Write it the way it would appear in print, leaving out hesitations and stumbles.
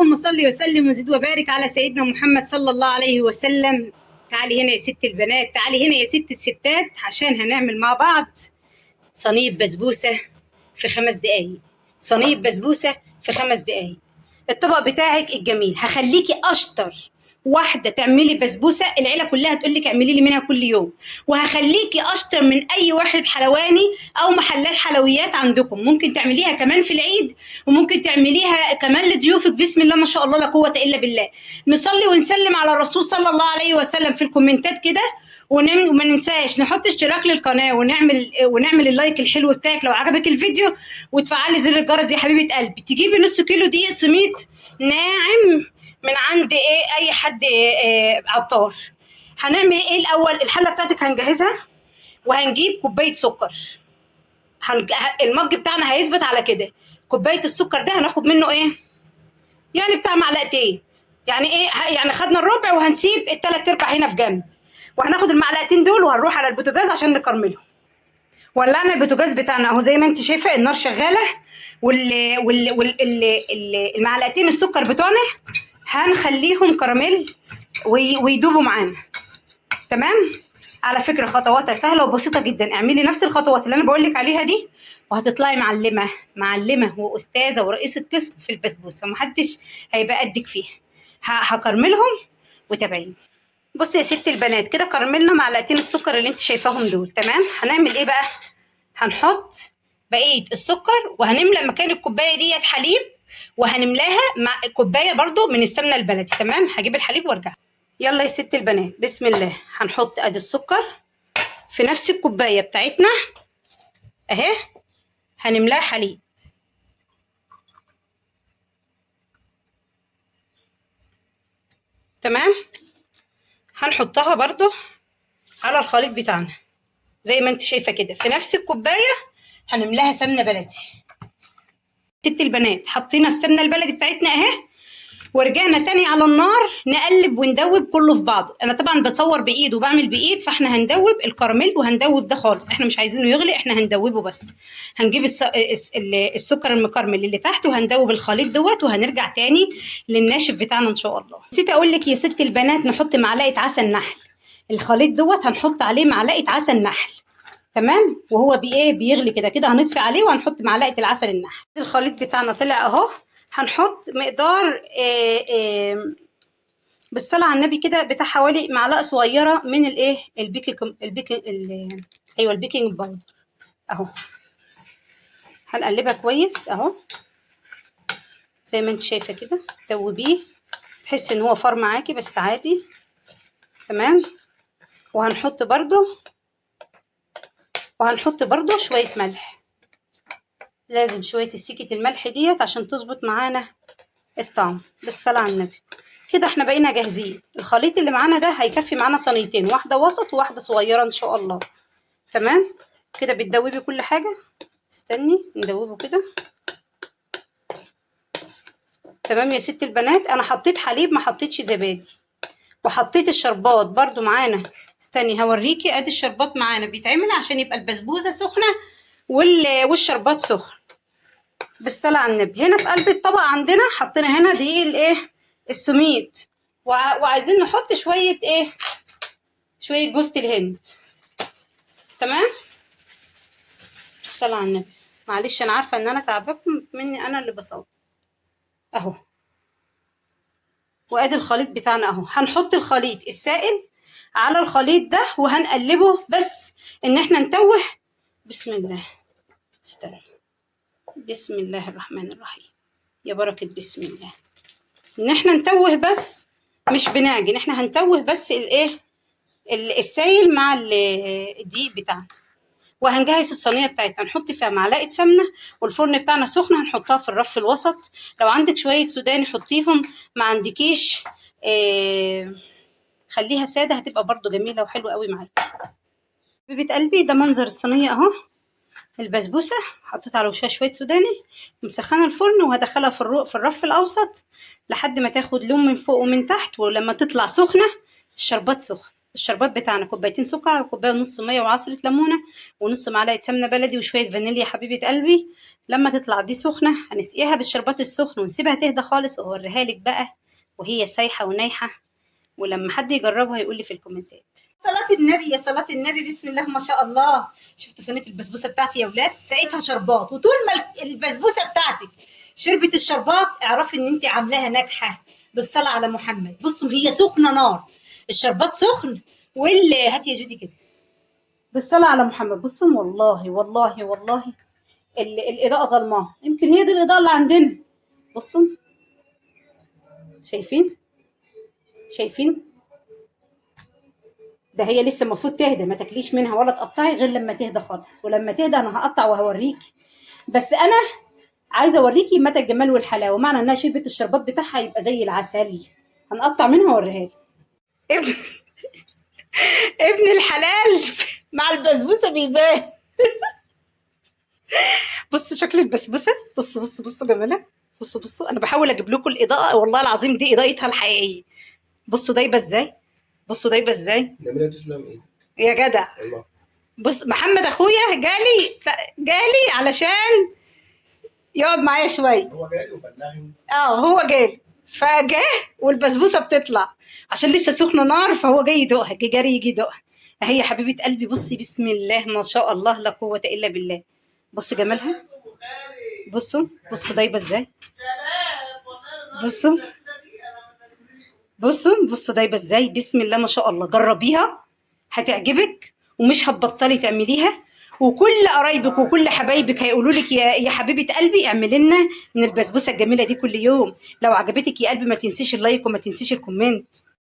اللهم صل وسلم وزد وبارك على سيدنا محمد صلى الله عليه وسلم. تعالي هنا يا ست البنات، تعالي هنا يا ست الستات، عشان هنعمل مع بعض صينية بسبوسة في 5 دقايق. صينية بسبوسة في 5 دقايق. الطبق بتاعك الجميل هخليكي اشطر واحدة تعملي بسبوسة، العيلة كلها تقول لك اعملي لي منها كل يوم، وهخليكي اشطر من اي واحد حلواني او محلات حلويات عندكم. ممكن تعمليها كمان في العيد، وممكن تعمليها كمان لضيوفك. بسم الله ما شاء الله لا قوة الا بالله. نصلي ونسلم على الرسول صلى الله عليه وسلم في الكومنتات كده، وما ننساش نحط اشتراك للقناة ونعمل ال like الحلو بتاعك لو عجبك الفيديو، وتفعلي زر الجرس يا حبيبه قلبي. تجيبي نص كيلو دقيق سميد ناعم من عند ايه اي حد إيه عطار. هنعمل ايه الاول؟ الحلة بتاعتك هنجهزها، وهنجيب كوباية سكر. المج بتاعنا هيثبت على كده. كوباية السكر ده هناخد منه ايه؟ يعني بتاع معلقتين، يعني ايه؟ يعني خدنا الربع وهنسيب التلات ارباع هنا في جنب، وهناخد المعلقتين دول وهنروح على البوتاجاز عشان نكرملهم. ولعنا البوتاجاز بتاعنا اهو زي ما انت شايفه، النار شغالة، المعلقتين السكر بتوعنا هنخليهم كراميل ويدوبوا معانا. تمام؟ على فكرة خطواتها سهلة وبسيطة جدا، اعملي نفس الخطوات اللي انا بقول لك عليها دي وهتطلعي معلمه معلمه واستاذه ورئيسه قسم في البسبوسه، ومحدش هيبقى قدك فيها. هكرملهم وتابعيني. بصي يا ست البنات كده كرملنا معلقتين السكر اللي انت شايفاهم دول. تمام؟ هنعمل ايه بقى؟ هنحط بقية السكر وهنملى مكان الكوباية ديت حليب، وهنملاها مع كوباية برضو من السمنة البلدي. تمام؟ هجيب الحليب وارجع. يلا يا ست البنات، بسم الله. هنحط ادي السكر في نفس الكوباية بتاعتنا اهي، هنملاها حليب. تمام؟ هنحطها برضو على الخليط بتاعنا زي ما انت شايفه كده. في نفس الكوباية هنملاها سمنه بلدي. ست البنات حطينا السمنة البلدي بتاعتنا اهي، ورجعنا تاني على النار نقلب وندوب كله في بعضه. انا طبعا بصور بايد وبعمل بايد، فاحنا هندوب الكراميل وهندوب ده خالص، احنا مش عايزينه يغلي، احنا هندوبه بس. هنجيب السكر المكرمل اللي تحت وهندوب الخليط دوت، وهنرجع تاني للناشف بتاعنا ان شاء الله. نسيت اقول لك يا ست البنات نحط معلقه عسل نحل. الخليط دوت هنحط عليه معلقه عسل نحل. تمام؟ وهو بايه بيغلي كده كده هنطفي عليه وهنحط معلقه العسل النحل. الخليط بتاعنا طلع اهو. هنحط مقدار بالصلاة على النبي كده بتاع حوالي معلقه صغيرة من الايه ايوه ال baking powder اهو. هنقلبها كويس اهو زي ما انت شايفه كده، دوبيه تحس ان هو فار معاكي بس عادي. تمام؟ وهنحط برضو شوية ملح، لازم شوية السكة الملح ديت عشان تظبط معانا الطعم. بالصلاة على النبي كده احنا بقينا جاهزين. الخليط اللي معانا ده هيكفي معانا صينيتين، واحدة وسط وواحدة صغيرة ان شاء الله. تمام كده بتدوبي كل حاجة. استني ندوبه كده. تمام يا ست البنات. انا حطيت حليب ما حطيتش زبادي، وحطيت الشربات برضو معانا. استني هوريكي. ادي الشربات معانا بيتعمل عشان يبقى البسبوسه سخنة والشربات سخن. بالصلاة على النبي. هنا في قلب الطبق عندنا حطينا هنا دقيق الايه السميد، وعايزين نحط شوية ايه، شوية جوزة الهند. تمام؟ بالصلاة على النبي. معلش انا عارفه ان انا تعبكم مني، انا اللي بصور اهو. وادي الخليط بتاعنا اهو. هنحط الخليط السائل على الخليط ده وهنقلبه بس ان احنا نتوه. بسم الله، استنى، بسم الله الرحمن الرحيم، يا بركة بسم الله. ان احنا نتوه بس، مش بنعجن، احنا هنتوه بس الايه السايل مع الدقيق بتاعنا. وهنجهز الصينية بتاعتنا، نحط فيها معلقه سمنه، والفرن بتاعنا سخن هنحطها في الرف الوسط. لو عندك شوية سوداني حطيهم، ما عندكيش خليها ساده، هتبقى برضو جميلة وحلوه قوي معاكي. حبيبه قلبي ده منظر الصينية اهو. البسبوسه حطيت على وشها شوية سوداني، مسخنه الفرن، وهدخلها في الرف الاوسط لحد ما تاخد لون من فوق ومن تحت. ولما تطلع سخنة الشربات سخن. الشربات بتاعنا كوبايتين سكر وكوبايه ونص مية وعصره ليمونه ونص معلقه سمنه بلدي وشوية فانيليا حبيبه قلبي. لما تطلع دي سخنة هنسقيها بالشربات السخن ونسيبها تهدى خالص، واوريها لك بقى وهي سايحه ونايحه، ولما حد يجربها يقول لي في الكومنتات. صلاة النبي يا صلاة النبي، بسم الله ما شاء الله. شفت صينية البسبوسة بتاعتي يا ولاد؟ سقيتها شربات، وطول ما البسبوسة بتاعتك شربت الشربات اعرفي ان انت عاملاها ناجحة. بالصلاة على محمد. بصوا هي سخنة نار، الشربات سخن، واللي هاتي يا جودي كده. بالصلاة على محمد. بصوا والله والله والله الإضاءة ظلماها، يمكن هي دي الإضاءة اللي عندنا. بصوا شايفين؟ شايفين؟ ده هي لسه المفروض تهدى، ما تاكليش منها ولا تقطعي غير لما تهدى خالص، ولما تهدى انا هقطع وهوريكي. بس انا عايزه اوريكي متى الجمال والحلاوه، معنى انها شربت الشربات بتاعها يبقى زي العسل. هنقطع منها واوريها لك. ابن الحلال مع البسبوسه بيبان. بص شكل البسبوسه، بص بص بص جمالها، بص بص. انا بحاول اجيب لكم الاضاءة، والله العظيم دي اضاءتها الحقيقية. بصوا دايبه ازاي، بصوا دايبه ازاي. جميلة، تسلم ايه يا جدع. والله. بص محمد اخويا جالي علشان يقعد معايا شوية. هو جالي وبلغني. هو جالي، فجاة والبسبوسه بتطلع عشان لسه سخنة نار، فهو جاي يدوقها، جه جري يجي يدوقها. اهي يا حبيبه قلبي، بصي بسم الله ما شاء الله لا قوة الا بالله. بصي جمالها، بصوا بصوا دايبه ازاي، بصوا بصوا بصوا دايبه ازاي، بسم الله ما شاء الله. جربيها هتعجبك ومش هتبطلي تعمليها، وكل قرايبك وكل حبايبك هيقولوا لك يا حبيبه قلبي اعملي لنا من البسبوسه الجميلة دي كل يوم. لو عجبتك يا قلبي ما تنسيش ال like وما تنسيش ال comment.